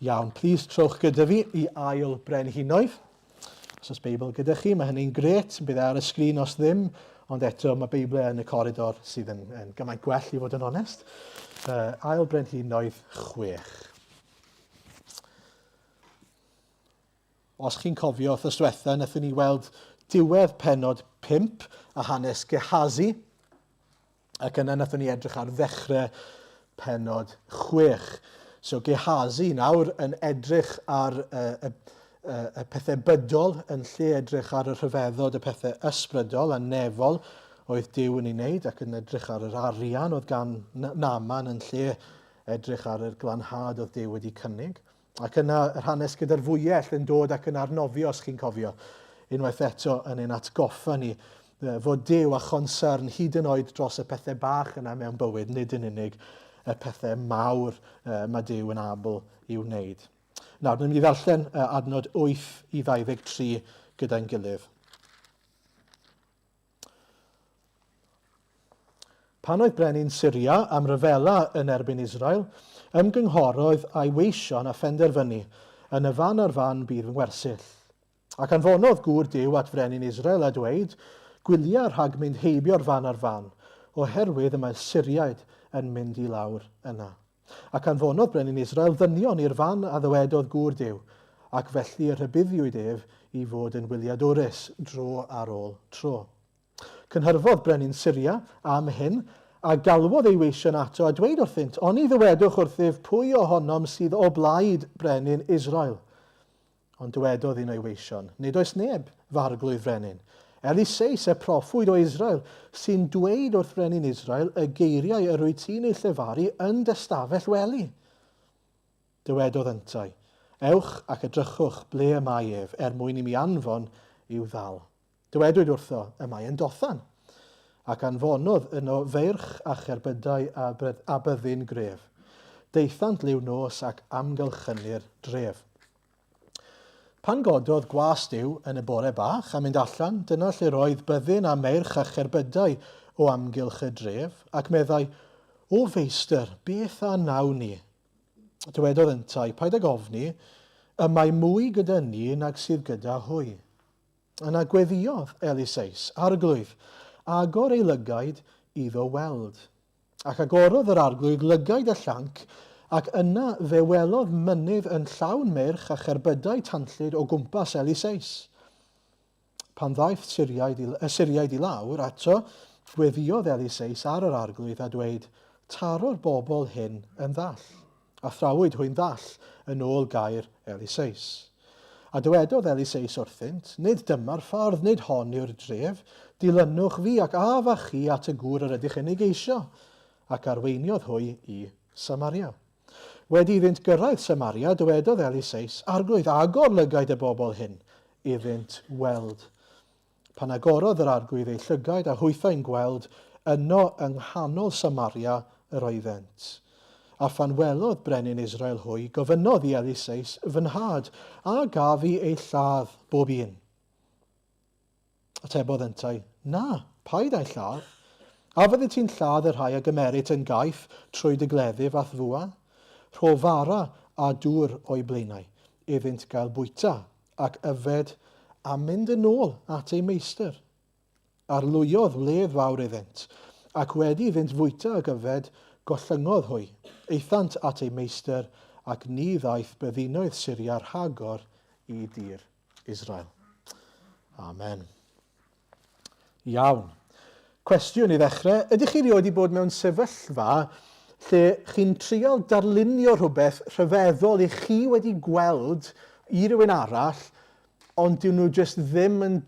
Iawn, plis trowch gyda fi i ail brenhinoedd. Os oes Beibl gyda chi, mae hynny'n gret, bydd e ar y sgrin os ddim, ond eto mae Beiblau yn y coridor sydd yn, yn gymaint gwell i fod yn onest. Uh, ail brenhinoedd 6. Os chi'n cofio, wrth diwetha, wnaethon ni weld diwedd penod 5 a hanes Gehazi, Ac yna nathon ni edrych ar ddechrau penod 6. So Gehazi nawr yn edrych ar y, y, y, y pethau bydol yn lle edrych ar y rhyfeddod, y pethau ysbrydol a nefol oedd Duw yn ei wneud ac yn edrych ar yr arian oedd gan Naaman yn lle edrych ar yr glanhad oedd Duw wedi cynnig. Ac yna yr hanes gyda'r fwyell yn dod ac yn arnofio, os chi'n cofio, unwaith eto yn ein atgoffa ni fod Duw a chonsern hyd yn oed dros y pethau bach yna mewn bywyd, nid yn unig y pethau mawr mae Duw yn abl i'w wneud. Nawr, ni'n mynd i ddarllen adnod 8 i 23 gyda'n gilydd. Pan oedd brenin Syria am ryfela yn erbyn Israel, ymgynghorodd â'i weision a phenderfynu, Yn y fan a'r fan bydd fy ngwersyll. Ac anfonodd gŵr Duw at frenin Israel a dweud, Gwylia rhag mynd heibio'r fan a'r fan, oherwydd y mae'r Syriaid yn mynd i lawr yna. Ac anfonodd brenin Israel ddynion i'r fan a ddywedodd gŵr Duw, ac felly y rhybuddiwyd ef i fod yn wyliadwrus dro ar ôl tro. Cynhyrfodd brenin Syria am hyn, a galwodd ei weision ato a dweud wrthynt, Oni ddywedwch wrthyf pwy ohonom sydd o blaid brenin Israel? Ond dywedodd un o'i weision, Nid oes neb, fy arglwydd frenin. Eliseus, y proffwyd o Israel, sy'n dweud wrth frenin Israel y geiriau yr wyt ti'n eu llefaru yn dy stafell wely. Dywedodd yntau, Ewch ac edrychwch ble y mae ef, er mwyn i mi anfon i'w ddal. Dywedwyd wrtho, Y mae yn Dothan. Ac anfonodd yno feirch a cherbydau a, a byddin gref. Daethant liw nos ac amgylchynu'r dref. Pan gododd gwas Duw yn y bore bach a mynd allan, dyna lle roedd byddin a meirch a cherbydau o amgylch y dref, ac meddai, O feistr, beth a wnawn ni? Dywedodd yntau, Paid ag ofni, y mae mwy gyda ni nag sydd gyda hwy. Yna gweddïodd Eliseus, Arglwydd, agor ei lygaid iddo weld. Ac agorodd yr Arglwydd lygaid y llanc, ac yna fe welodd mynydd yn llawn meirch a cherbydau tanllyd o gwmpas Eliseus. Pan ddaeth Syriaid i, y Syriaid i lawr ato, gweddïodd Eliseus ar yr Arglwydd a dweud, Taro'r bobl hyn yn ddall. A thrawyd hwy'n ddall, yn ôl gair Eliseus. A dywedodd Eliseus wrthynt, Nid dyma'r ffordd, nid hon yw'r dref, dilynwch fi, ac af â chi at y gŵr yr ydych yn ei geisio. Ac arweiniodd hwy i Samaria. Wedi iddynt gyrraedd Samaria, dywedodd Eliseus, Arglwydd, agor lygaid y bobl hyn, iddynt weld. Pan agorodd yr Arglwydd eu llygaid a hwythau'n gweld, yno yng nghanol Samaria yr oeddent. A phan welodd brenin Israel hwy, gofynnodd i Eliseus, Fy nhad, a gaf fi eu lladd bob un? Atebodd yntau, Na, paid â'u lladd. A fyddi ti'n lladd y rhai a gymerit yn gaeth trwy dy gleddyf a'th fwa? Rho fara a dŵr o'u blaenau, iddynt gael bwyta, ac yfed, a mynd yn ôl at eu meistr. Arlwyodd wledd fawr iddynt, ac wedi iddynt fwyta ac yfed, gollyngodd hwy. Aethant at eu meistr, ac ni ddaeth byddinoedd Syria rhagor i dir Israel. Amen. Iawn. Cwestiwn i ddechrau, ydych chi rioed wedi bod mewn sefyllfa lle chi'n trial darlunio rhywbeth rhyfeddol i chi wedi gweld i rywun arall, ond dyn nhw jyst ddim yn,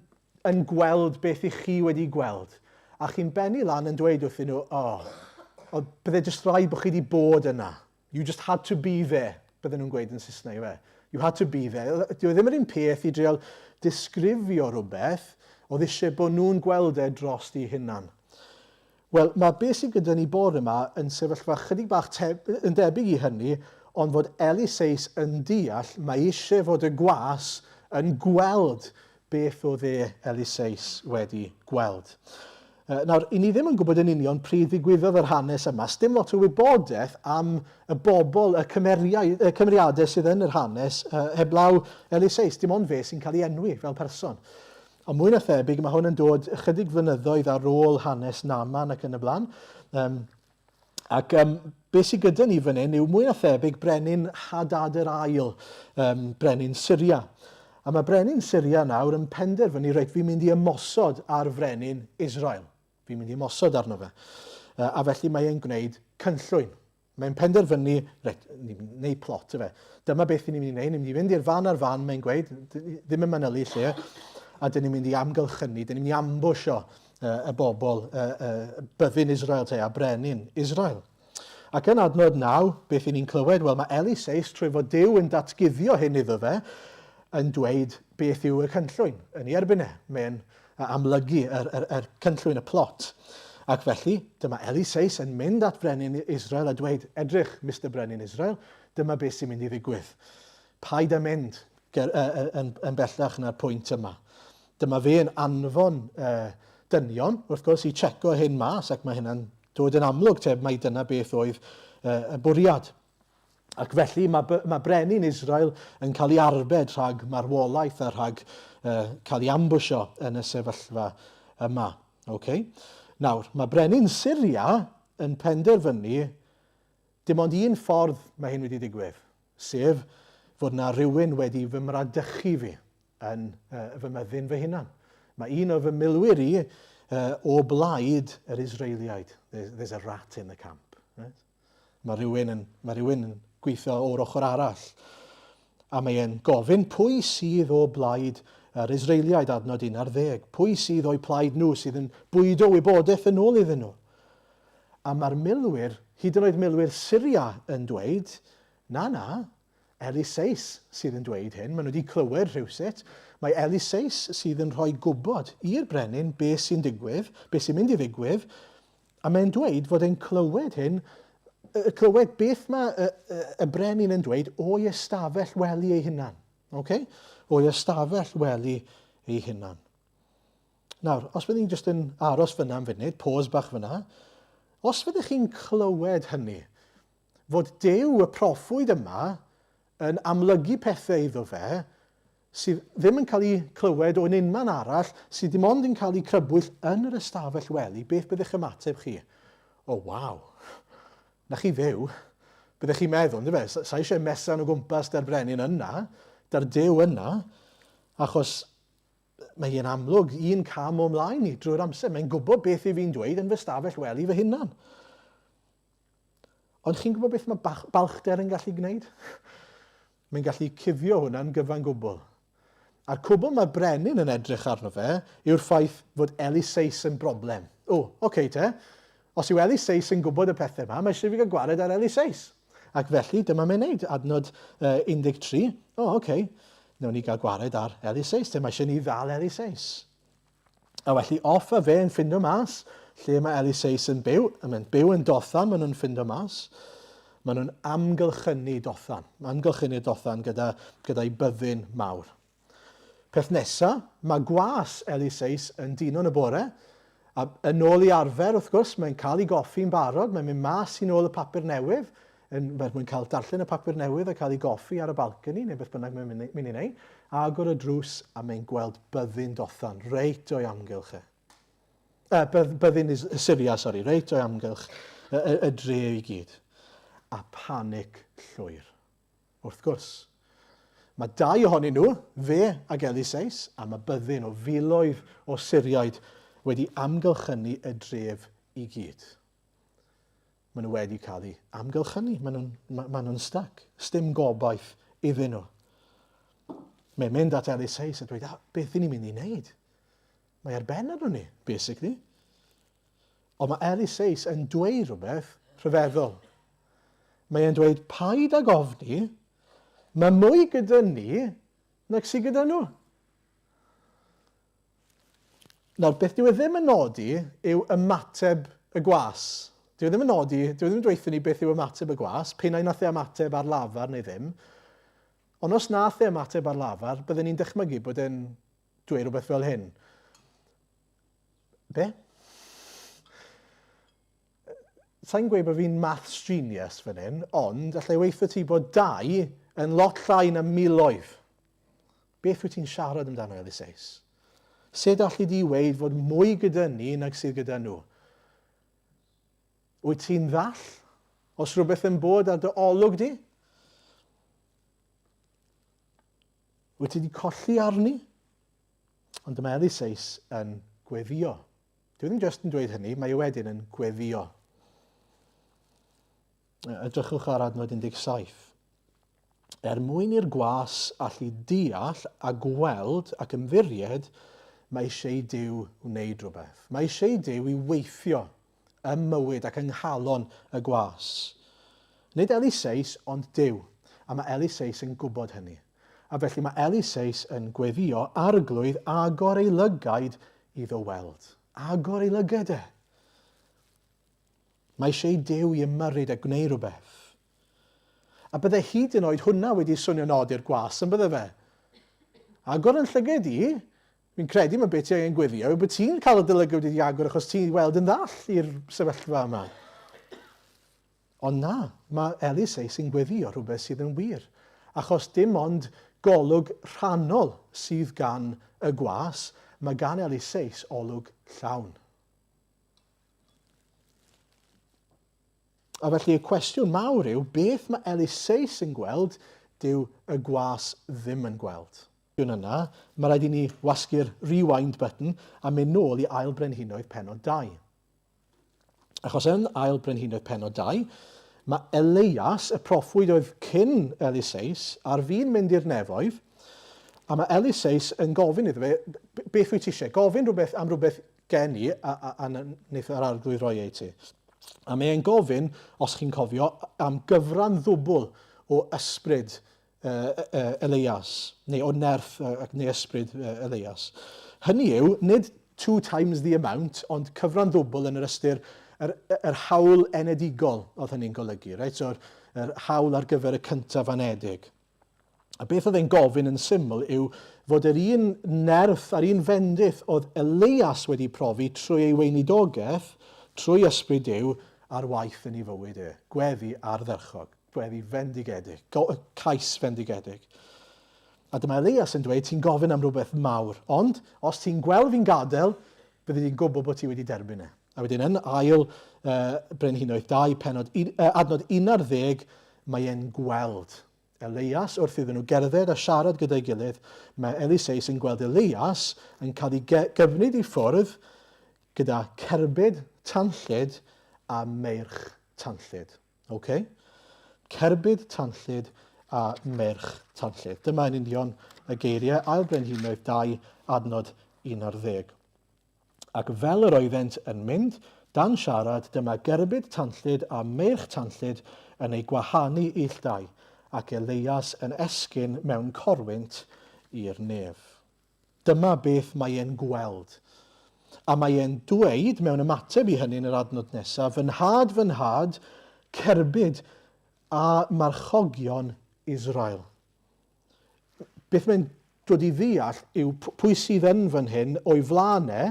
yn gweld beth i chi wedi gweld? A chi'n bennu lan yn dweud wrthyn nhw, oh, bydde jyst rhaid bod chi wedi bod yna. You just had to be there, bydden nhw'n gweud yn Saesneg, ife? You had to be there. Dyw e ddim yr un peth i drial disgrifio rhywbeth, oedd eisiau bod nhw'n gweld e dros eu hunan. Wel, mae beth sydd gyda ni bore yma yn sefyllfa chydig bach te yn debyg i hynny, ond fod Eliseus yn deall mae eisiau fod y gwas yn gweld beth oedd e, Eliseus, wedi gweld. Nawr, i ni ddim yn gwybod yn union pryd ddigwyddodd yr hanes yma. Sdim lot o wybodaeth am y bobl, y, cymeriau, y cymeriadau sydd yn yr hanes, heblaw Eliseus. Dim ond fe sy'n cael ei enwi fel person. Ond mwy na thebyg, mae hwn yn dod ychydig flynyddoedd ar ôl hanes Naaman ac yn y blaen. Um, ac um, beth sydd gyda ni fan hyn yw mwy na thebyg brenin Hadad yr Ail, um, brenin Syria. A mae brenin Syria nawr yn penderfynu, reit, fi'n mynd i ymosod ar frenin Israel. Fi'n mynd i ymosod arno fe. A felly mae e'n gwneud cynllwyn. Mae'n penderfynu, reit, ni'n mynd i plot ife. Dyma beth ni'n mynd i wneud, ni'n mynd i fynd i'r fan a'r fan, mae'n gweud, ddim yn manylu lle, a dyn ni'n mynd i amgylchynu, dyn ni'n mynd i ambwsio y bobl, y byddin Israel te, a brenin Israel. Ac yn adnod 9, beth i ni'n clywed? Wel, mae Eliseus, trwy fod Duw yn datguddio hyn iddo fe, yn dweud beth yw y cynllwyn yn ei erbyn e. Mae'n a amlygu yr, yr, yr cynllwyn, y plot. Ac felly, dyma Eliseus yn mynd at frenin Israel a dweud, edrych, Mr Brenin Israel, dyma beth sy'n mynd i ddigwydd. Paid â mynd ger, uh, yn, yn bellach na'r pwynt yma. Dyma fe yn anfon uh, dynion, wrth gwrs, i checo hyn mas, ac mae hynna'n dod yn amlwg te mai dyna beth oedd uh, y bwriad. Ac felly mae, mae brenin Israel yn cael ei arbed rhag marwolaeth a rhag uh, cael ei ambwsio yn y sefyllfa yma. Okay? Nawr, mae brenin Syria yn penderfynu dim ond un ffordd mae hyn wedi digwydd, sef fod na rhywun wedi fy mradychu fi yn uh, fy myddin fy hunan. Mae un o fy milwyr i uh, o blaid yr Israeliaid. There's, there's a rat in the camp. Right? Mae rhywun yn, mae rhywun yn gweithio o'r ochr arall. A mae e'n gofyn pwy sydd o blaid yr Israeliaid adnod 11. Pwy sydd o'u plaid nhw sydd yn bwydo wybodaeth yn ôl iddyn nhw? A mae'r milwyr, hyd yn oed milwyr Syria yn dweud, na na, Eliseus sydd yn dweud hyn, maen nhw wedi clywed rhywsut. Mae Eliseus sydd yn rhoi gwybod i'r brenin beth sy'n digwydd, beth sy'n mynd i ddigwydd, A mae'n dweud fod e'n clywed hyn, clywed beth mae y, y, y brenin yn dweud o'i ystafell wely ei hunan. Okay? O'i ystafell wely ei hunan. Nawr, os byddwn ni'n jyst yn aros fyna am funud, pause bach fyna, os fyddech chi'n clywed hynny, fod Duw y proffwyd yma yn amlygu pethau iddo fe, sydd ddim yn cael eu clywed o unman arall, sydd dim ond yn cael eu crybwyll yn yr ystafell wely, beth bydd eich ymateb chi? O, waw! Na chi fyw. Byddech chi'n meddwl, ynddo fe, sa eisiau mesan o gwmpas da'r brenin yna, da'r Duw yna, achos mae hi'n amlwg un cam o mlaen i drwy'r amser. Mae'n gwybod beth i fi'n dweud yn fy stafell wely fy hunan. Ond chi'n gwybod beth mae balchder yn gallu gwneud? Mae'n gallu cuddio hwnna'n gyfan gwbl. A'r cwbl mae'r brenin yn edrych arno fe yw'r ffaith fod Eliseus yn broblem. O, oce okay te. Os yw Eliseus yn gwybod y pethau yma, mae eisiau fi gael gwared ar Eliseus. Ac felly, dyma mae'n neud, adnod uh, 13. O, oce, okay. Nawn ni gael gwared ar Eliseus te, mae eisiau ni ddal Eliseus. A felly off a fe yn ffindo mas lle mae Eliseus yn byw. A mae'n byw yn Dothan, maen nhw'n ffindo mas. Maen nhw'n amgylchynu Dothan. Amgylchynu Dothan gyda, gyda'i byddin mawr. Peth nesa, mae gwas Eliseus yn dino yn y bore, a yn ôl i arfer, wrth gwrs, mae'n cael ei goffi'n barod, mae'n mynd mas i nôl y papur newydd, yn, er mwyn cael darllen y papur newydd a cael ei goffi ar y balcony neu beth bynnag mae'n mynd, mynd i wneud, agor y drws a mae'n gweld byddin Dothan reit o'i amgylch e. Uh, byddin Syria, sori, reit o'i amgylch y, y, y dre i gyd. A panic llwyr. Wrth gwrs. Mae dau ohonyn nhw, fe ag Eliseus, a mae byddin o filoedd o Syriaid wedi amgylchynu y dref i gyd. Maen nhw wedi cael eu amgylchynu. Maen nhw'n ma, ma nhw stuck. Sdim gobaith iddyn nhw. Mae'n mynd at Eliseus a dweud, ah, beth ni'n mynd i wneud? Mae ar ben arno ni, basically. Ond mae Eliseus yn dweud rhywbeth rhyfeddol. Mae e'n dweud, paid ag ofni, mae mwy gyda ni nag sydd gyda nhw. Nawr, beth dyw e ddim yn nodi yw ymateb y gwas. Dyw e ddim yn nodi, dyw e ddim yn dweutho ni beth yw ymateb y gwas, p'un ai nath e ymateb ar lafar neu ddim. Ond os nath e ymateb ar lafar, bydden ni'n dychmygu bod e'n dweud rhywbeth fel hyn. Be? Sa'n gweud bod fi'n maths genius fan hyn, ond allai weithio ti bod dau yn lot llai na miloedd. Beth wyt ti'n siarad amdano, Eliseus? Sut alli di weud fod mwy gyda ni nag sydd gyda nhw? Wyt ti'n ddall? Os rhywbeth yn bod ar dy olwg di? Wyt ti wedi colli arni? Ond dyma Eliseus yn gweddio. Dwi ddim jyst yn dweud hynny, mae e wedyn yn gweddio. Edrychwch ar adnod 17. Er mwyn i'r gwas allu deall a gweld ac ymddiried, mae eisiau i Duw wneud rhywbeth. Mae eisiau i Duw i weithio ym mywyd ac yng nghalon y gwas. Nid Eliseus, ond Duw. A mae Eliseus yn gwybod hynny. A felly mae Eliseus yn gweddio, Arglwydd, agor ei lygaid iddo weld. Agor ei lyged e. Mae eisiau i Duw i ymyrryd a gwneud rhywbeth. A bydde hyd yn oed hwnna wedi swnio'n od i'r gwas, yn bydde fe? Agor yn llyged i, fi'n credu mae beth ti angen gweddio yw bod ti'n cael y dy lygad wedi agor achos ti'n weld yn ddall i'r sefyllfa yma. Ond na, mae Eliseus yn gweddio rhywbeth sydd yn wir, achos dim ond golwg rhannol sydd gan y gwas, mae gan Eliseus olwg llawn. A felly y cwestiwn mawr yw, beth mae Eliseus yn gweld, dyw y gwas ddim yn gweld? Yna, mae rhaid i ni wasgu'r rewind button a mynd nôl i Ail Brenhinoedd pennod 2. Achos yn Ail Brenhinoedd pennod 2, mae Eleias, y proffwyd oedd cyn Eliseus, ar fin mynd i'r nefoedd, a mae Eliseus yn gofyn iddo fe, beth wyt ti eisiau? Gofyn rhywbeth am rhywbeth gen i, a, a, a wneith yr arglwydd roi ei ti. A mae e'n gofyn, os chi'n cofio, am gyfran ddwbl o ysbryd Elias, neu o nerth neu ysbryd Elias. Hynny yw, nid two times the amount, ond cyfran ddwbl yn yr ystyr yr, yr hawl enedigol oedd hynny'n golygu, right? So, yr, yr hawl ar gyfer y cyntaf anedig. A beth oedd e'n gofyn yn syml yw fod yr un nerth a'r un fendith oedd Elias wedi profi trwy ei weinidogaeth, trwy ysbryd Duw, ar waith yn ei fywyd e. Gweddi ardderchog. Gweddi fendigedig. Cais fendigedig. A dyma Elias yn dweud, ti'n gofyn am rhywbeth mawr, ond os ti'n gweld fi'n gadael, byddi di'n gwybod bod ti wedi derbyn e. A wedyn yn ail uh, Brenhinoedd 2, penod, uh, adnod 11, mae e'n gweld Elias wrth iddyn nhw gerdded a siarad gyda'i gilydd, mae Eliseus yn gweld Elias yn cael ei gyfnid i ffwrdd gyda cerbyd tanllyd a meirch tanllyd. Ok? Cerbyd tanllyd a meirch tanllyd. Dyma yn union y geiriau Ail Brenhinoedd 2 adnod 11. Ac fel yr oeddent yn mynd, dan siarad, dyma gerbyd tanllyd a meirch tanllyd yn eu gwahanu ill dau, ac Eleias yn esgyn mewn corwynt i'r nef. Dyma beth mae e'n gweld. A mae e'n dweud mewn ymateb i hynny yn yr adnod nesaf, Fy nhad, fy nhad, cerbyd a marchogion Israel. Beth mae'n dod i ddeall yw pwy sydd yn fan hyn o'i flaen e,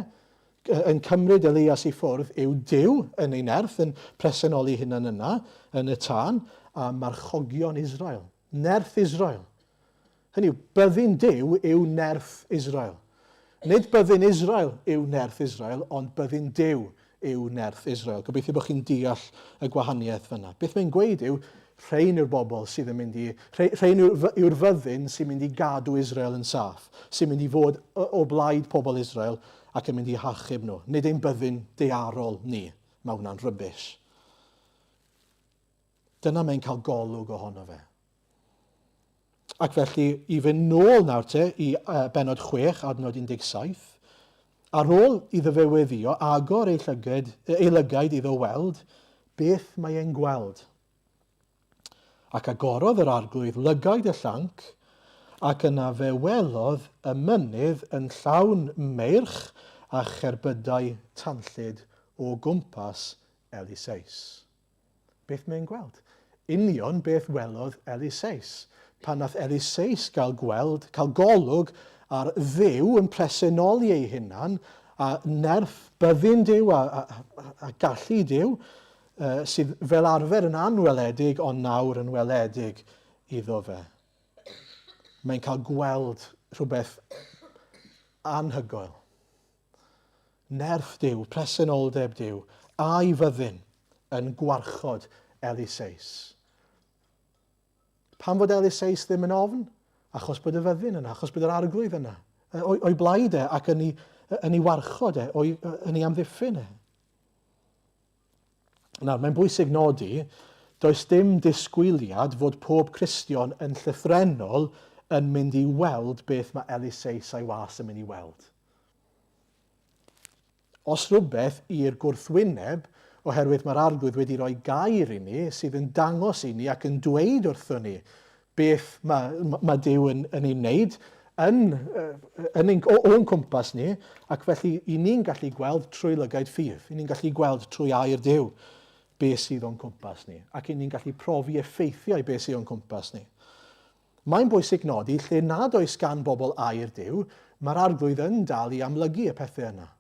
yn cymryd Elias i ffwrdd, yw Duw yn ei nerth, yn presenoli hunan yna, yn y tân, a marchogion Israel. Nerth Israel. Hynny yw, byddin Duw yw nerth Israel. Nid byddin Israel yw nerth Israel, ond byddin Duw yw nerth Israel. Gobeithio bod chi'n deall y gwahaniaeth fyna. Beth mae'n gweud yw, rhain yw'r bobl sydd yn mynd i... Rhain yw'r yw fyddin sy'n mynd i gadw Israel yn saff, sy'n mynd i fod o blaid pobl Israel ac yn mynd i hachub nhw. Nid ein byddin daearol ni. Mae hwnna'n rybys. Dyna mae'n cael golwg ohono fe. Ac felly, i fynd nôl nawr te i uh, benod 6, adnod 17, ar ôl iddo fe weddio, agor ei, llyged, ei lygaid iddo weld beth mae e'n gweld. Ac agorodd yr arglwydd lygaid y llanc, ac yna fe welodd y mynydd yn llawn meirch a cherbydau tanllyd o gwmpas Eliseus. Beth mae'n gweld? Union beth welodd Eliseus. Pan nath Eliseus gael gweld, cael golwg ar Dduw yn presenoli ei hunan, a nerth byddin Duw a, a, a, a gallu Duw, sydd fel arfer yn anweledig ond nawr yn weledig iddo fe. Mae'n cael gweld rhywbeth anhygoel. Nerth Duw, presenoldeb Duw, a'i fyddin yn gwarchod Eliseus. Pam fod Eliseus ddim yn ofn? Achos bod y fyddin yna, achos bod yr arglwydd yna, o'i, o'i blaid e ac yn ei, yn ei warchod e, o'i, yn ei amddiffyn e. Nawr, mae'n bwysig nodi, does dim disgwyliad fod pob Cristion yn llythrennol yn mynd i weld beth mae Eliseus a'i was yn mynd i weld. Os rhywbeth i'r gwrthwyneb, oherwydd mae'r Arglwydd wedi rhoi gair i ni sydd yn dangos i ni ac yn dweud wrthon ni beth mae, mae Duw yn, yn ei wneud yn, yn ein, o'n cwmpas ni, ac felly i ni'n gallu gweld trwy lygaid ffydd, i ni'n gallu gweld trwy air Duw beth sydd o'n cwmpas ni, ac i ni'n gallu profi effeithiau beth sydd o'n cwmpas ni. Mae'n bwysig nodi, lle nad oes gan bobl air Duw, mae'r Arglwydd yn dal i amlygu y pethau yna.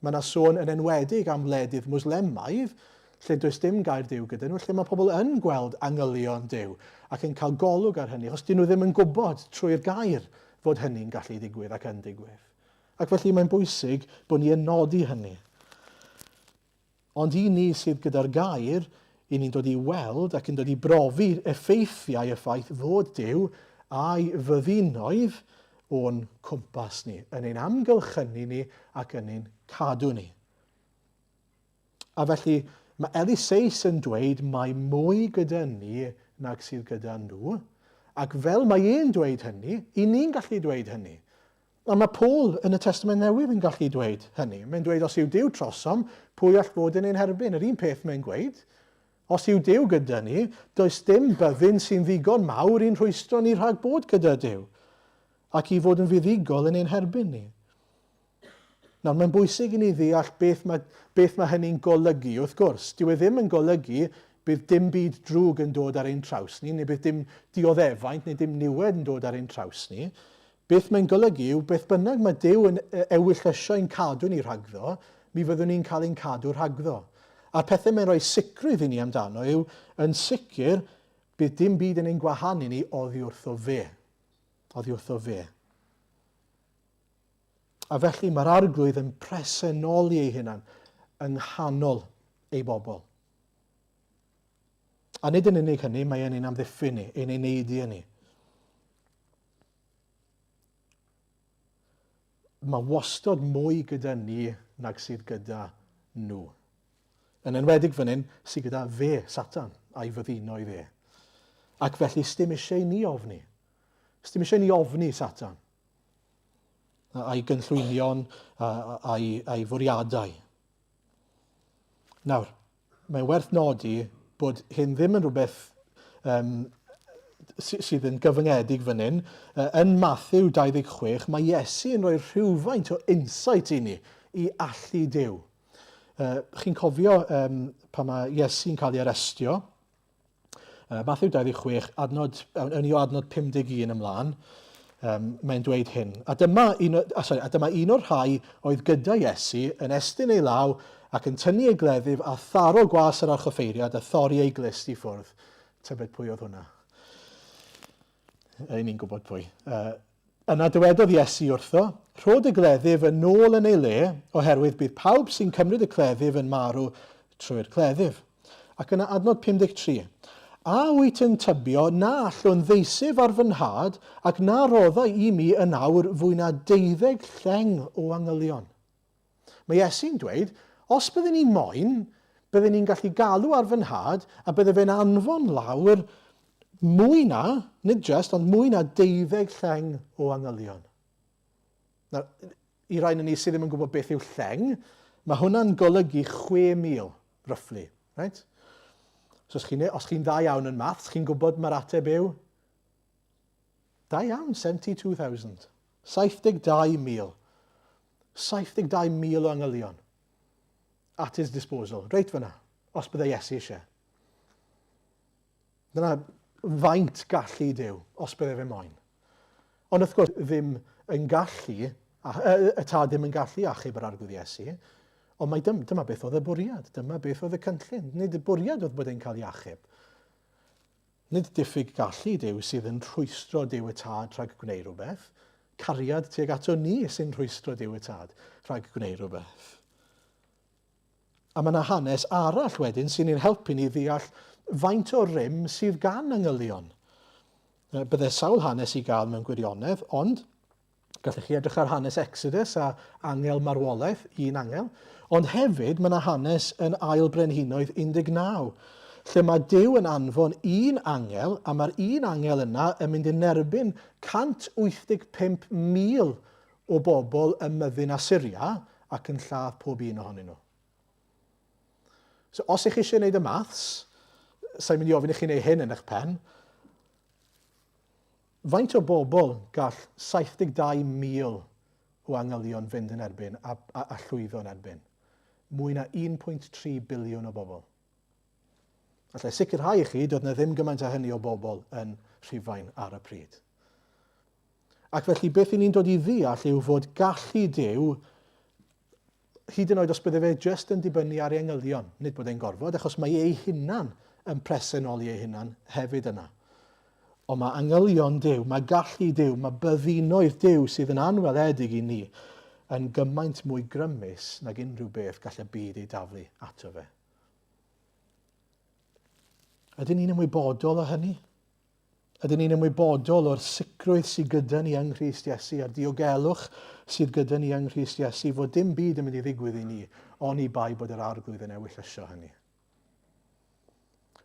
Mae yna sôn yn enwedig am wledydd Mwslemaidd, lle does dim gair Duw gyda nhw, lle mae pobl yn gweld angylion Duw ac yn cael golwg ar hynny, achos dyn nhw ddim yn gwybod trwy'r gair fod hynny'n gallu digwydd ac yn digwydd. Ac felly mae'n bwysig bod ni yn nodi hynny. Ond i ni sydd gyda'r gair, i ni'n dod i weld ac yn dod i brofi effeithiau y ffaith fod Duw a'i fyddinoedd o'n cwmpas ni, yn ein amgylchynu ni ac yn ein cadw ni. A felly mae Eliseus yn dweud mae mwy gyda ni nag sydd gyda nhw, ac fel mae e'n dweud hynny, i ni'n gallu dweud hynny. A mae Paul yn y Testament Newydd yn gallu dweud hynny. Mae'n dweud os yw Duw trosom, pwy all fod yn ein herbyn? Yr un peth mae'n gweud. Os yw Duw gyda ni, does dim byddin sy'n ddigon mawr i'n rhwystro ni rhag bod gyda Duw ac i fod yn fuddugol yn ein herbyn ni. Nawr, mae'n bwysig i ni ddeall beth mae, beth mae hynny'n golygu, wrth gwrs. Dyw e ddim yn golygu bydd dim byd drwg yn dod ar ein traws ni, neu bydd dim dioddefaint neu dim niwed yn dod ar ein traws ni. Beth mae'n golygu yw beth bynnag mae Duw yn ewyllysio ein cadw ni rhagddo, mi fyddwn ni'n cael ein cadw rhagddo. A'r pethau mae'n rhoi sicrwydd i ni amdano yw, yn sicr, bydd dim byd yn ein gwahanu ni oddi wrtho fe. Oddi wrtho fe. A felly mae'r Arglwydd yn presenoli ei hunan yng nghanol ei bobl. A nid yn unig hynny, mae e'n ein amddiffyn ni, ein eneidio ni. Mae wastod mwy gyda ni nag sydd gyda nhw. Yn enwedig fan hyn, sydd gyda fe, Satan, a'i fyddinoedd e. Ac felly, sdim eisiau i ni ofni. Sdim eisiau i ni ofni Satan. a'i gynllwynion a'i, a'i fwriadau. Nawr, mae'n werth nodi bod hyn ddim yn rhywbeth um, sydd yn gyfyngedig fan hyn. Yn Matthew 26, mae Iesu yn rhoi rhywfaint o insight i ni i allu Duw. Chi'n cofio um, pan mae Iesu'n cael ei arestio, Matthew 26, adnod, awn ni o adnod 51 ymlaen, um, mae'n dweud hyn. A dyma, un, a, sorry, a dyma un o'r rhai oedd gyda Iesu yn estyn ei law ac yn tynnu ei gleddyf a tharo gwas yr archoffeiriad a thorri ei glust i ffwrdd. Tybed pwy oedd hwnna? Yy, ni'n gwybod pwy. Uh, yna dywedodd Iesu wrtho, rho dy gleddyf yn ôl yn ei le, oherwydd bydd pawb sy'n cymryd y cleddyf yn marw trwy'r cleddyf. Ac yna adnod 53. A wyt yn tybio na allwn ddeisyf ar fy nhad ac na roddai i mi yn awr fwy na deuddeg lleng o angylion? Mae Iesu'n dweud, os bydden ni moyn, bydden ni'n gallu galw ar fy nhad a bydde fe'n anfon lawr mwy na, nid just, ond mwy na deuddeg lleng o angylion. Nawr, i rai ni sydd ddim yn gwybod beth yw lleng, mae hwnna'n golygu 6,000, roughly. Right? So os chi'n chi dda iawn yn maths, chi'n gwybod mae'r ateb yw Da iawn, 72,000. 72,000. 72,000 o angylion at his disposal, reit fyna, os byddai Iesu eisiau. Dyna faint gallu Duw, os byddai fe moyn. Ond wrth gwrs, ddim yn gallu, y tad ddim yn gallu achub yr arglwydd Iesu, Ond mae dym, dyma beth oedd y bwriad, dyma beth oedd y cynllun. Nid y bwriad oedd bod e'n cael ei achub. Nid diffyg gallu Duw sydd yn rhwystro Duw y Tad rhag gwneud rhywbeth. Cariad tuag ato ni sy'n rhwystro Duw y Tad rhag gwneud rhywbeth. A mae yna hanes arall wedyn sy'n ein helpu ni ddeall faint o rym sydd gan angylion. Bydde sawl hanes i gael mewn gwirionedd, ond Gallech chi edrych ar hanes Exodus a angel marwolaeth, un angel, ond hefyd mae yna hanes yn Ail Brenhinoedd 19, lle mae Duw yn anfon un angel, a mae'r un angel yna yn mynd yn erbyn 185,000 o bobl ym myddin Asyria ac yn lladd pob un ohonyn nhw. So, os ych chi eisiau gwneud y maths, sa'n mynd i ofyn i chi wneud hyn yn eich pen, Faint o bobl gall 72,000 o angylion fynd yn erbyn a, a, a llwyddo yn erbyn? Mwy na 1.3 biliwn o bobl. Allai sicrhau i chi, doedd na ddim gymaint â hynny o bobl yn Rhufain ar y pryd. Ac felly beth i ni'n dod i ddeall yw fod gallu Duw hyd yn oed os bydde fe jyst yn dibynnu ar ei angylion, nid bod e'n gorfod, achos mae ei hunan yn presenoli ei hunan hefyd yna. Ond mae angylion Duw, mae gallu Duw, mae byddinoedd Duw sydd yn anweledig i ni yn gymaint mwy grymus nag unrhyw beth gall y byd ei daflu ato fe. Ydyn ni'n ymwybodol o hynny? Ydyn ni'n ymwybodol o'r sicrwydd sydd gyda ni yng Nghrist Iesu a'r diogelwch sydd gyda ni yng Nghrist Iesu fod dim byd yn mynd i ddigwydd i ni oni bai bod yr Arglwydd yn ewyllysio hynny?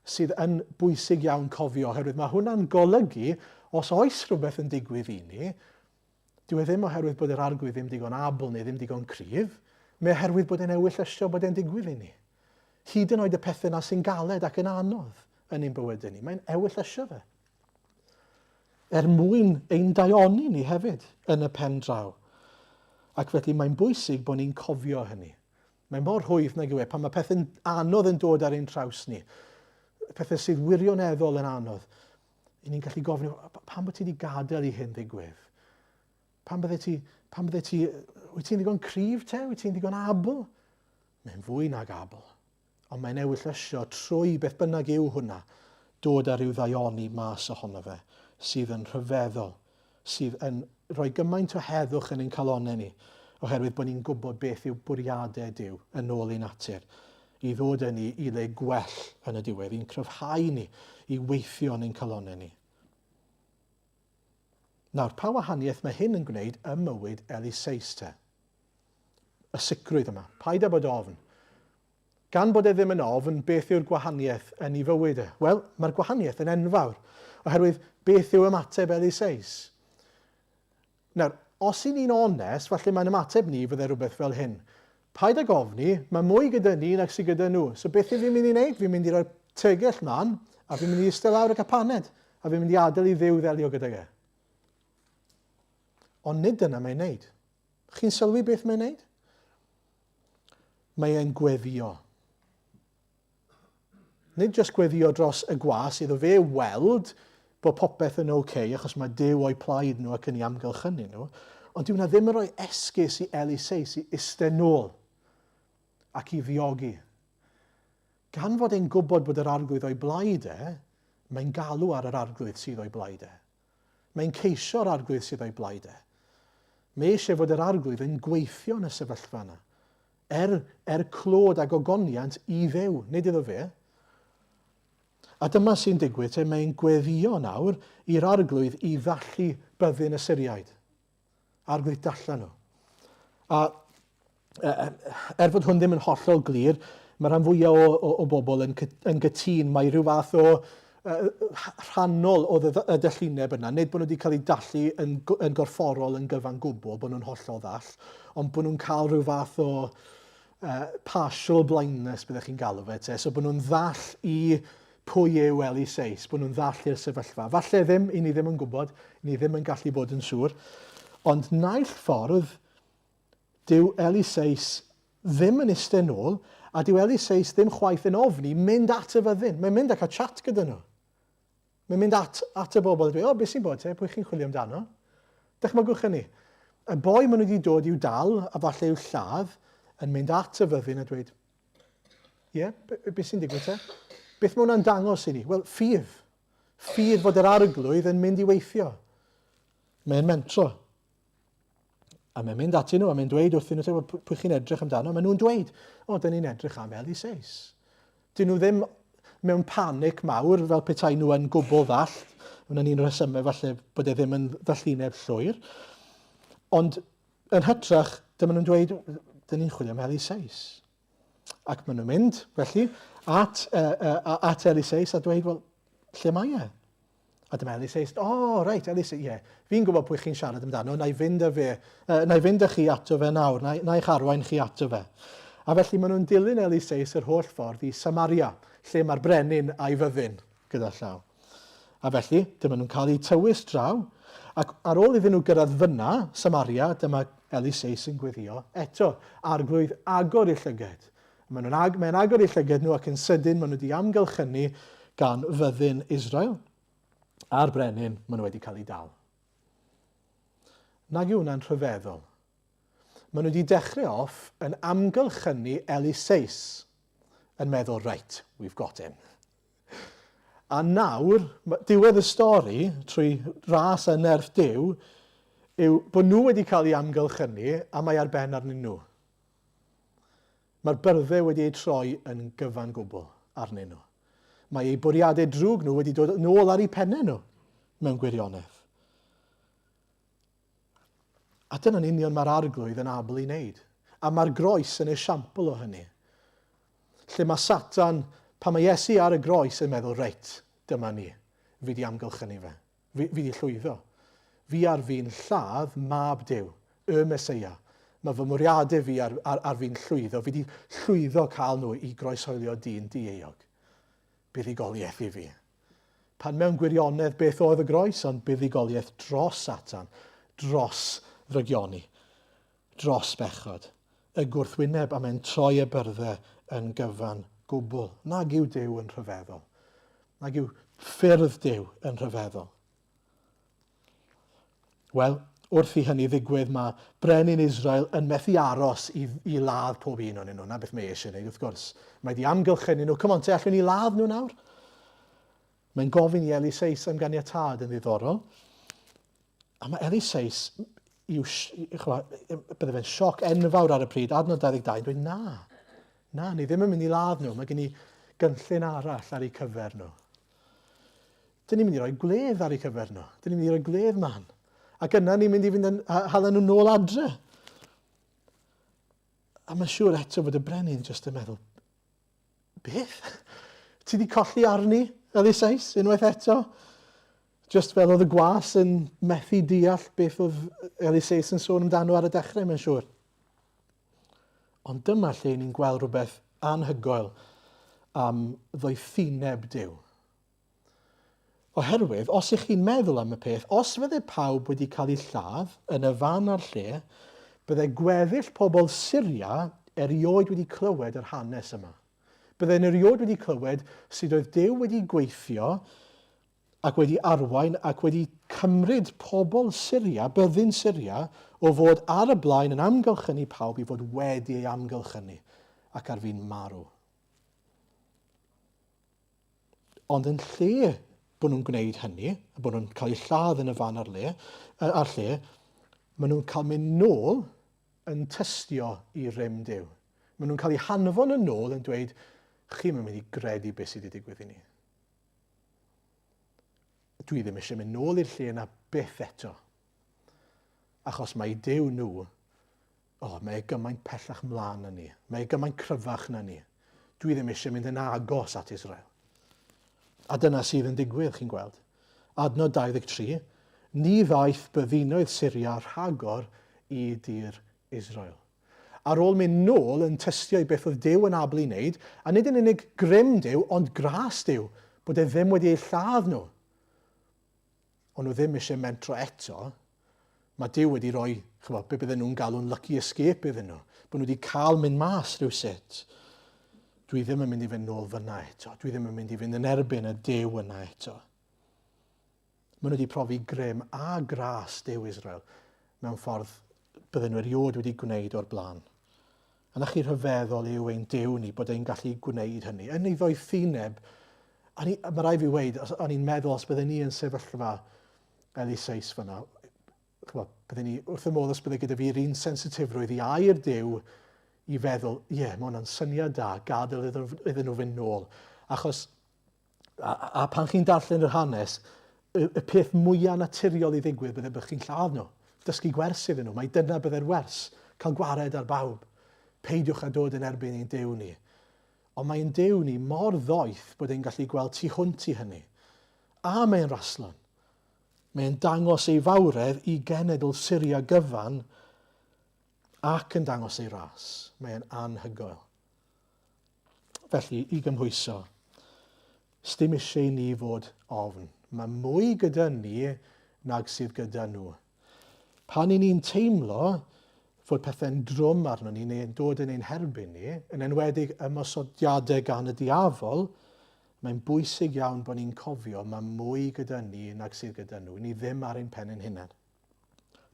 Sydd yn bwysig iawn cofio, oherwydd mae hwnna'n golygu os oes rhywbeth yn digwydd i ni, Dyw e ddim oherwydd bod yr Arglwydd ddim digon abl neu ddim digon cryf, mae oherwydd bod e'n ewyllysio bod e'n digwydd i ni. Hyd yn oed y pethau 'na sy'n galed ac yn anodd yn ein bywydau ni, mae'n ewyllysio fe. Er mwyn ein daioni ni hefyd yn y pen draw. Ac felly mae'n bwysig bod ni'n cofio hynny. Mae mor rhwydd nag yw e pan mae pethau'n anodd yn dod ar ein traws ni. Pethau sydd wirioneddol yn anodd. I ni'n gallu gofyn, pam bod ti wedi gadael i hyn ddigwydd? Pam bydde ti, pam bydde ti, wyt ti'n ddigon cryf te? Wyt ti'n ddigon abl? Mae'n fwy nag abl. Ond mae'n ewyllysio trwy beth bynnag yw hwnna, dod â rhyw ddaioni mas ohono fe, sydd yn rhyfeddol, sydd yn rhoi gymaint o heddwch yn ein calonnau ni, oherwydd bod ni'n gwybod beth yw bwriadau Duw yn ôl ei natur, i ddod â ni i le gwell yn y diwedd, i'n cryfhau ni, i weithio yn ein calonnau ni. Nawr, pa wahaniaeth mae hyn yn gwneud ym mywyd Eliseus te? Y sicrwydd yma. Paid â bod ofn. Gan bod e ddim yn ofn, beth yw'r gwahaniaeth yn ei fywyd e? Wel, mae'r gwahaniaeth yn enfawr, oherwydd beth yw ymateb Eliseus? Nawr, os i ni'n onest, falle mae'n ymateb ni fydde rhywbeth fel hyn. Paid ag ofni, mae mwy gyda ni nag sydd gyda nhw. So beth i fi'n mynd i wneud? Fi'n mynd i roi'r tegell mlaen, a fi'n mynd i eistedd lawr y capaned, a fi'n mynd i adael i Dduw ddelio gydag e. Ond nid dyna mae'n wneud. Chi'n sylwi beth mae'n wneud? Mae e'n gweddio. Nid jyst gweddio dros y gwas iddo fe weld bod popeth yn ok, achos mae Duw o'i plaid nhw ac yn ei amgylchynu nhw, ond dyw hwnna ddim yn rhoi esgus i Eliseus i iste nôl ac i ddiogi. Gan fod e'n gwybod bod yr arglwydd o'i blaid e, mae'n galw ar yr arglwydd sydd o'i blaid e. Mae'n ceisio'r Arglwydd sydd o'i blaid e. Mae eisiau fod yr Arglwydd yn gweithio yn y sefyllfa yna. Er, er clod a gogoniant i Dduw, nid iddo fe. A dyma sy'n digwydd, te mae'n gweddio nawr i'r Arglwydd i ddallu byddin y Syriaid. Arglwydd dalla nhw. A er fod hwn ddim yn hollol glir, mae rhan fwyaf o, o, o bobl yn, yn gytûn mae rhyw fath o uh, rhannol o y dellineb yna. Nid bod nhw wedi cael eu dallu yn, yn gorfforol yn gyfan gwbl, bod nhw'n hollol ddall, ond bod nhw'n cael rhyw fath o uh, partial blindness, byddech chi'n galw fe, te. So bod nhw'n ddall i pwy yw Eliseus, bod nhw'n ddall i'r sefyllfa. Falle ddim, i ni ddim yn gwybod, i ni ddim yn gallu bod yn siŵr. Ond naill ffordd, dyw Eliseus ddim yn iste nôl, a dyw Eliseus ddim chwaith yn ofni mynd at y fyddin. Mae'n mynd a cael chat gyda nhw. Mae'n mynd at, at y bobl a dweud, o, beth sy'n bod te, pwy chi'n chwilio amdano? Dychmygwch hynny. Y boi maen nhw wedi dod i'w dal, a falle i'w lladd, yn mynd at y fyddin a dweud, ie, yeah, beth sy'n digwydd te? Beth mae hwnna'n dangos i ni? Wel, ffydd. Ffydd fod yr arglwydd yn mynd i weithio. Mae'n mentro. A mae'n mynd atyn nhw a mae'n dweud wrthyn nhw, pwy chi'n edrych amdano? Maen nhw'n dweud, o, dyn ni'n edrych am Eliseus. Dyn nhw ddim mewn panic mawr fel petai nhw yn gwbl ddall. Hwna'n un rhesymau falle bod e ddim yn ddallineb llwyr. Ond yn hytrach, dyma nhw'n dweud, dyn ni'n chwilio am Eliseus. Ac maen nhw'n mynd, felly, at, uh, at Eliseus a dweud, wel, lle mae e? A dyma Eliseus, o, oh, reit, Eliseus, ie, yeah. Fi'n gwybod pwy chi'n siarad amdano, na i fynd â fe, uh, na i fynd â chi ato fe nawr, na, na i'ch arwain chi ato fe. A felly maen nhw'n dilyn Eliseus yr holl ffordd i Samaria, lle mae'r brenin a'i fyddin gyda llaw. A felly, dyma nhw'n cael eu tywys draw, ac ar ôl iddyn nhw gyrraedd fyna, Samaria, dyma Eliseus yn gweddio eto, arglwydd agor eu llyged. Maen nhw'n ag, mae'n agor eu llyged nhw ac yn sydyn maen nhw wedi amgylchynu gan fyddin Israel a'r brenin, maen nhw wedi cael eu dal. Nag yw hwnna'n rhyfeddol? Maen nhw wedi dechrau off yn amgylchynu Eliseus yn meddwl, right, we've got him. A nawr, diwedd y stori, trwy ras a nerth Duw, yw bod nhw wedi cael eu amgylchynu a mae ar ben arnyn nhw. Mae'r byrddau wedi eu troi yn gyfan gwbl arnyn nhw. Mae eu bwriadau drwg nhw wedi dod yn ôl ar eu pennau nhw, mewn gwirionedd. A dyna'n union mae'r arglwydd yn abl i wneud. A mae'r groes yn esiampl o hynny. Lle mae Satan, pan mae Iesu ar y groes yn meddwl, reit, dyma ni, fi di amgylchynu fe. Fi, fi 'di llwyddo. Fi ar fin lladd mab Duw, y Meseia. Mae fy mwriadau fi ar, ar, ar fin llwyddo. Fi 'di llwyddo cael nhw i groeshoelio dyn dieuog. Buddugoliaeth i fi. Pan mewn gwirionedd beth oedd y groes, ond buddugoliaeth dros Satan, dros ddrygioni, dros bechod. Y gwrthwyneb, a mae'n troi y byrddau yn gyfan gwbl. Nag yw Duw yn rhyfeddol. Nag yw ffyrdd Duw yn rhyfeddol. Wel, wrth i hynny ddigwydd, mae brenin Israel yn methu aros i, i ladd pob un o'n nhw. Na beth mae eisiau gwneud, wrth gwrs. Mae di amgylchynu nhw. Come on, te, allwn ni ladd nhw nawr? Mae'n gofyn i Eliseus am ganiatâd yn ddiddorol. A mae Eliseus, i'w, chwa, bydde fe'n sioc enfawr ar y pryd, adnod 22, yn dweud na, na, ni ddim yn mynd i ladd nhw, mae gen i gynllun arall ar eu cyfer nhw. Dyn ni'n mynd i roi gwledd ar eu cyfer nhw. Dyn ni'n mynd i roi gwledd man. Ac yna ni'n mynd i fynd yn hala nhw nôl adre. A mae'n siŵr eto fod y brenin jyst yn meddwl, Beth? Ti wedi colli arni, Eliseus, unwaith eto? Just fel oedd y gwas yn methu deall beth oedd Eliseus yn sôn amdano ar y dechrau, mae'n siŵr. Ond dyma lle ni'n gweld rhywbeth anhygoel am ddoethineb Duw. Oherwydd, os ych chi'n meddwl am y peth, os fydde pawb wedi cael eu lladd yn y fan a'r lle, bydde gweddill pobl Syria erioed wedi clywed yr hanes yma. Bydden erioed wedi clywed sut oedd Duw wedi gweithio ac wedi arwain ac wedi cymryd pobl Syria, byddin Syria, o fod ar y blaen yn amgylchynu pawb i fod wedi ei amgylchynu ac ar fin marw. Ond yn lle bod nhw'n gwneud hynny, a bod nhw'n cael eu lladd yn y fan a'r le, a'r lle, maen nhw'n cael mynd nôl yn tystio i rym Duw. Maen nhw'n cael eu hanfon yn ôl yn dweud, chi'n mynd i gredu beth sydd wedi digwydd i ni. Dwi ddim eisiau mynd nôl i'r lle yna byth eto. Achos mae Duw nhw O, mae e gymaint pellach mlaen na ni. Mae e gymaint cryfach na ni. Dwi ddim eisiau mynd yn agos at Israel. A dyna sydd yn digwydd, chi'n gweld. Adnod 23, Ni ddaeth byddinoedd Syria rhagor i dir Israel. Ar ôl mynd nôl yn tystio i beth oedd Duw yn abl i wneud, a nid yn unig grym Duw, ond gras Duw, bod e ddim wedi eu lladd nhw. O'n nhw ddim eisiau mentro eto. Mae Duw wedi rhoi, chymod, be bydden nhw'n galw'n lucky escape iddyn nhw. Bod nhw wedi cael mynd mas rhywsut. Dwi ddim yn mynd i fynd nôl fyna eto. Dwi ddim yn mynd i fynd yn erbyn y Duw yna eto. Maen nhw wedi profi grym a gras Duw Israel mewn ffordd bydden nhw erioed wedi gwneud o'r blaen. A na chi rhyfeddol yw ein Duw ni bod e'n gallu gwneud hynny. Yn ei ddoethineb, a ni, mae rhaid fi weud, os, o'n i'n meddwl os bydden ni yn sefyllfa Eliseus fyna, chymod, bydden ni wrth y modd os bydde gyda fi'r un sensitifrwydd i air Duw i feddwl, ie, yeah, mae hwnna'n syniad da, gadael iddyn nhw fynd nôl. Achos A, a pan chi'n darllen yr hanes, y, y peth mwyaf naturiol i ddigwydd bydde bod chi'n lladd nhw. Dysgu gwers iddyn nhw. Mae dyna bydde'r wers. Cael gwared ar bawb. Peidiwch â dod yn erbyn ein Duw ni. Ond mae'n Duw ni mor ddoeth bod e'n gallu gweld tu hwnt i hynny. A mae'n raslon. Mae'n dangos ei fawredd i genedl Syria gyfan ac yn dangos ei ras. Mae'n anhygoel. Felly, i gymhwyso, sdim eisiau i ni fod ofn. Mae mwy gyda ni nag sydd gyda nhw. Pan i ni'n teimlo fod pethau'n drwm arno ni neu'n dod yn ein herbyn ni, yn enwedig ymosodiadau gan y diafol, mae'n bwysig iawn bod ni'n cofio mae mwy gyda ni nag sydd gyda nhw. Ni ddim ar ein pen ein hunain.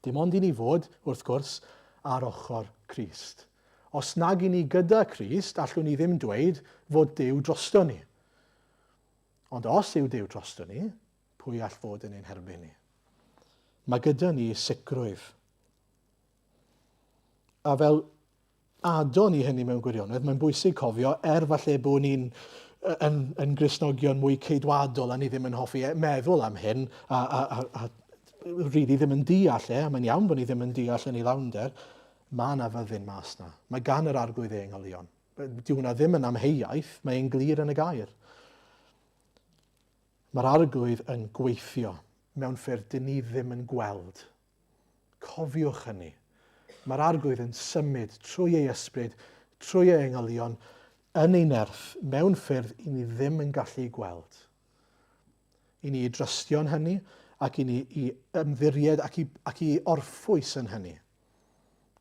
Dim ond i ni fod, wrth gwrs, ar ochr Crist. Os nag i ni gyda Crist, allwn ni ddim dweud fod Duw drosto ni. Ond os yw Duw drosto ni, pwy all fod yn ein herbyn ni? Mae gyda ni sicrwydd. A fel add-on i hynny mewn gwirionedd, mae'n bwysig cofio, er falle bod ni'n yn, yn Gristnogion mwy ceidwadol a ni ddim yn hoffi e, meddwl am hyn a, a, a, a really ddim yn deall e, a mae'n iawn bod ni ddim yn deall yn ei lawnder, mae yna fyddin mas na. Mae gan yr arglwydd ei angylion. Dyw hwnna ddim yn amheuaeth, mae'n glir yn y gair. Mae'r arglwydd yn gweithio mewn ffyrdd dyn ni ddim yn gweld. Cofiwch hynny. Mae'r Arglwydd yn symud trwy ei ysbryd, trwy ei angylion, yn ei nerth, mewn ffyrdd i ni ddim yn gallu gweld. I ni i drystio yn hynny, ac i ni i ymddiried ac i, ac i orffwys yn hynny.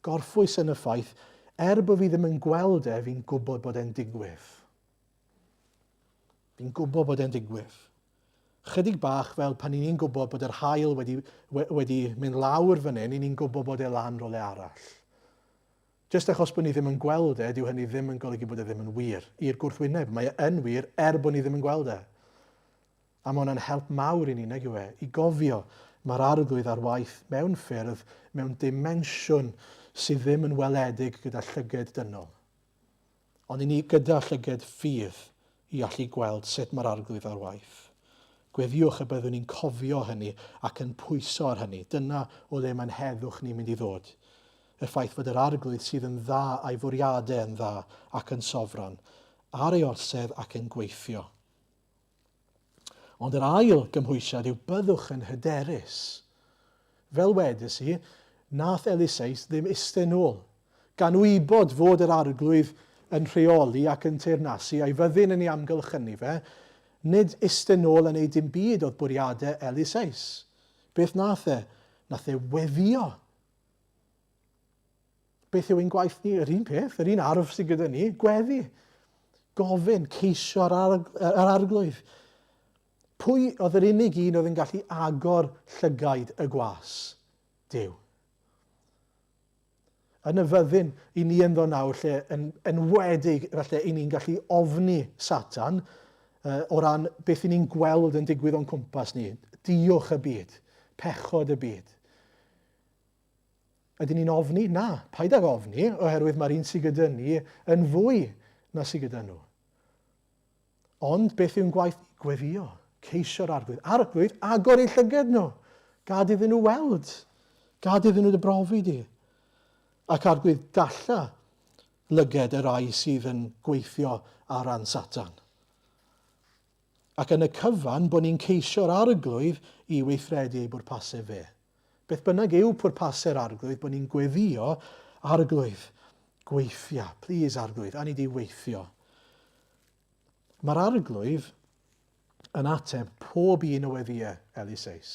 Gorffwys yn y ffaith, er bod fi ddim yn gweld e, fi'n gwybod bod e'n digwydd. Fi'n gwybod bod e'n digwydd. Chydig bach fel pan 'y ni'n gwybod bod yr haul wedi, wedi mynd lawr fan hyn, 'y ni'n gwybod bod e lan rhywle arall. Jyst achos bod ni ddim yn gweld e, dyw hynny ddim yn golygu bod e ddim yn wir. I'r gwrthwyneb, mae e yn wir er bod ni ddim yn gweld e. A mae hwnna'n help mawr i ni, nag yw e? I gofio, mae'r arglwydd ar waith mewn ffyrdd, mewn dimensiwn sydd ddim yn weledig gyda llyged dynol. Ond i ni gyda llyged ffydd i allu gweld sut mae'r Arglwydd ar waith. Gweddïwch y byddwn ni'n cofio hynny ac yn pwyso ar hynny. Dyna o le mae'n heddwch ni'n mynd i ddod. Y ffaith fod yr Arglwydd sydd yn dda a'i fwriadau yn dda ac yn sofran, ar ei orsedd ac yn gweithio. Ond yr ail gymhwysiad yw byddwch yn hyderus. Fel wedes i, nath Eliseus ddim iste nôl. Gan wybod fod yr Arglwydd yn rheoli ac yn teyrnasu a'i fyddin yn ei amgylchynu fe, nid iste nôl a neud dim byd oedd bwriadau Eliseus. Beth nath e? Nath e weddïo. Beth yw ein gwaith ni? Yr un peth, yr un arf sydd gyda ni, gweddi. Gofyn, ceisio ar, ar, ar arglwydd. Pwy oedd yr unig un oedd yn gallu agor llygaid y gwas? Duw. Yn y fyddin i ni ynddo nawr lle yn enwedig falle i ni'n gallu ofni Satan uh, o ran beth i ni'n gweld yn digwydd o'n cwmpas ni. Diwch y byd, pechod y byd. Ydyn ni'n ofni? Na, paid ag ofni, oherwydd mae'r un sydd gyda ni yn fwy na sydd gyda nhw. Ond beth yw'n gwaith ni? Gweddio, ceisio'r arglwydd. Arglwydd, agor eu llyged nhw. Gad iddyn nhw weld. Gad iddyn nhw dy brofi di. Ac arglwydd, dalla lyged y rai sydd yn gweithio ar ran Satan. Ac yn y cyfan, bod ni'n ceisio'r arglwydd i weithredu ei bwrpasau fe. Beth bynnag yw pwrpasau'r Arglwydd, bod ni'n gweddio, Arglwydd, gweithia, please Arglwydd, a ni di weithio. Mae'r Arglwydd yn ateb pob un o weddïau Eliseus,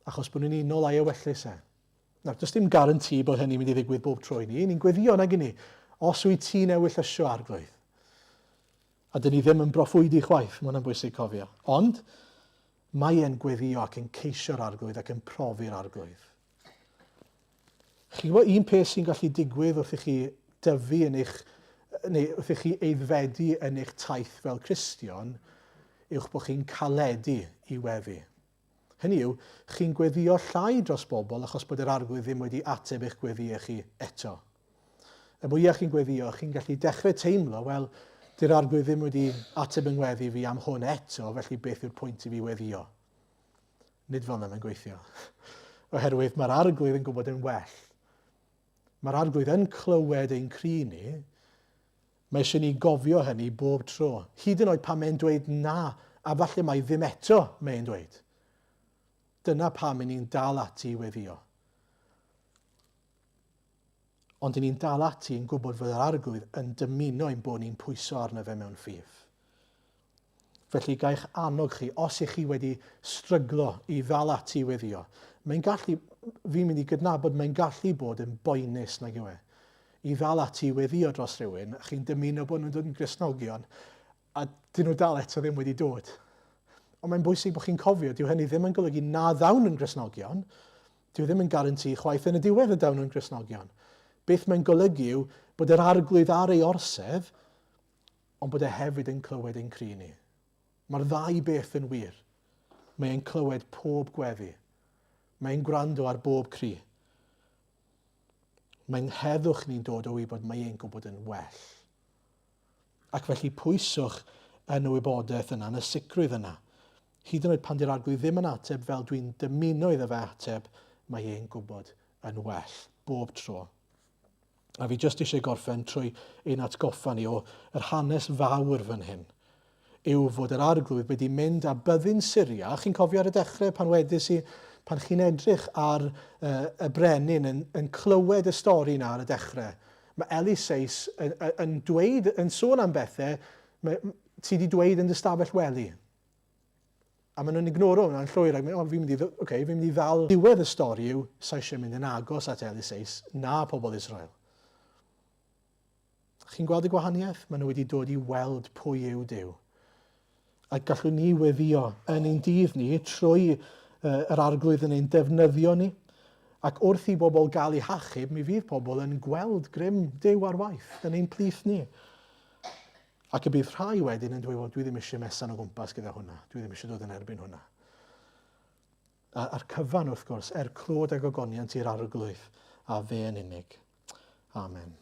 achos bod nhw'n unol a'i ewyllys e. Nawr, does dim garanti bod hynny'n mynd i ddigwydd bob tro i ni. Ni'n gweddio nag i ni. Os wyt ti'n ewyllysio, Arglwydd. A dyn ni ddim yn broffwydi chwaith, mae hwnna'n bwysig cofio. Ond, Mae e'n gweddïo ac yn ceisio'r Arglwydd ac yn profi'r Arglwydd. Chi'n gwybod un peth sy'n gallu digwydd wrth i chi dyfu yn eich, neu wrth i chi aeddfedu yn eich taith fel Cristion, yw'ch bod chi'n caledu i weddi. Hynny yw, chi'n gweddio llai dros bobl achos bod yr Arglwydd ddim wedi ateb eich gweddïau chi eto. Y mwyaf chi'n gweddio, chi'n gallu dechrau teimlo, wel, dy'r Arglwydd ddim wedi ateb yng ngweddi fi am hwn eto, felly beth yw'r pwynt i fi weddio? Nid fel yna mae'n gweithio. Oherwydd mae'r Arglwydd yn gwybod yn well. Mae'r Arglwydd yn clywed ein cri ni. Mae eisiau ni gofio hynny bob tro. Hyd yn oed pan mae'n dweud na, a falle mai ddim eto mae'n dweud. Dyna pam i ni'n dal ati i weddio. Ond i ni'n dal ati yn gwybod fod yr Arglwydd yn dymuno ein bod ni'n pwyso arno fe mewn ffydd. Felly ga i'ch annog chi, os ych chi wedi stryglo i ddal ati i weddio, mae'n gallu, fi'n mynd i gydnabod, mae'n gallu bod yn boenus, nag yw e? I ddal ati i weddio dros rhywun, a chi'n dymuno bod nhw'n dod yn Gristnogion, a dyn nhw dal eto ddim wedi dod. Ond mae'n bwysig bod chi'n cofio, dyw hynny ddim yn golygu na ddawn nhw'n Gristnogion, dyw e ddim yn garanti chwaith yn y diwedd y dawn nhw'n Gristnogion. Beth mae'n golygu yw bod yr Arglwydd ar ei orsedd, ond bod e hefyd yn clywed ein cri ni. Mae'r ddau beth yn wir. Mae e'n clywed pob gweddi. Mae e'n gwrando ar bob cri. Mae'n heddwch ni'n dod o wybod mae e'n gwybod yn well. Ac felly pwyswch yn y wybodaeth yna, yn y sicrwydd yna. Hyd yn oed pan di'r Arglwydd ddim yn ateb fel dwi'n dymuno iddo fe ateb, mae e'n gwybod yn well, bob tro. A fi jyst eisiau gorffen trwy ein atgoffa ni o yr hanes fawr fan hyn, yw fod yr Arglwydd wedi mynd â byddin Syria. Chi'n cofio ar y dechrau pan wedys i, pan chi'n edrych ar uh, y brenin yn, yn clywed y stori yna ar y dechrau, mae Eliseus yn, yn, yn dweud, yn sôn am bethau, mae, ti wedi dweud yn dy stafell wely. A maen nhw'n ignoro hwnna'n llwyr ac oh, fi'n mynd i, okay, fi'n mynd i ddal. Diwedd y stori yw, sa eisiau mynd yn agos at Eliseus na pobl Israel. Chi'n gweld y gwahaniaeth? Maen nhw wedi dod i weld pwy yw Duw. A gallwn ni weddio yn ein dydd ni trwy uh, yr Arglwydd yn ein defnyddio ni. Ac wrth i bobl gael eu hachub, mi fydd pobl yn gweld grym Duw ar waith yn ein plith ni. Ac y bydd rhai wedyn yn dweud, wel, dwi ddim eisiau mesan o gwmpas gyda hwnna, dwi ddim eisiau dod yn erbyn hwnna. A, a'r cyfan, wrth gwrs, er clod a gogoniant i'r Arglwydd, a fe yn unig. Amen.